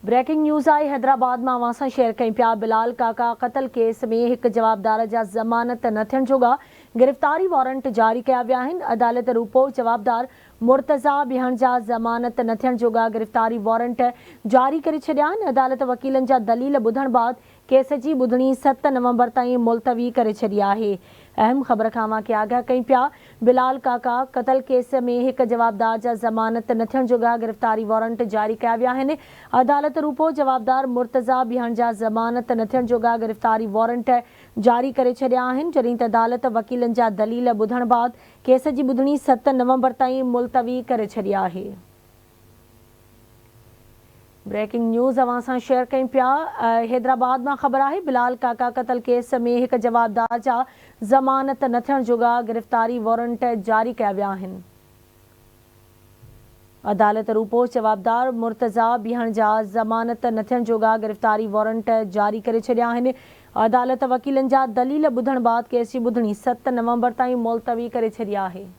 Breaking news آهي حيدرآباد مان اوهان سان شيئر ڪيون پيا بلال ڪاڪا قتل ڪيس ۾ هڪ جوابدار جا ضمانت نه ٿيڻ جوڳا گرفتاري وارنٽ جاري ڪيا ويا آهن عدالت روپوش جوابدار مرتضيٰ بيهڻ جا ضمانت نه ٿيڻ جوڳا گرفتاري وارنٽ جاري ڪري ڇڏيا آهن عدالت وڪيلن جا دليل ٻڌڻ بعد ڪيس جي ٻڌڻي 7 نومبر تائين ملتوي ڪري ڇڏي آهي. اهم خبر کان اوهان کي آگاهه ڪيون پيا، بلال ڪاڪا قتل ڪيس ۾ هڪ جوابدار جا ضمانت نه ٿيڻ جوڳا گرفتاري وارنٽ جاري ڪيا ويا آهن. عدالت روپو جوابدار مرتضيٰ بيهڻ جا ضمانت نه ٿيڻ جوڳا گرفتاري وارنٽ جاري ڪري ڇڏيا آهن، جڏهن ته عدالت وڪيلن جا دليل ٻڌڻ بعد ڪيس جي ٻڌڻي 7 نومبر تائين ملتوي ڪري ڇڏي آهي. بريڪنگ نيوز اوهان سان شيئر ڪيون پيا حيدرآباد مان خبر آهي بلال ڪاڪا قتل ڪيس ۾ هڪ جوابدار جا ضمانت نه ٿيڻ جوڳا گرفتاري وارنٽ جاري ڪيا ويا آهن عدالت روپوش جوابدار مرتضيٰ بيهڻ جا ضمانت نه ٿيڻ جوڳا گرفتاري وارنٽ جاري ڪري ڇڏيا آهن عدالت وڪيلن جا دليل ٻڌڻ بعد ڪيس جي ٻڌڻي 7 نومبر تائين ملتوي ڪري ڇڏي آهي.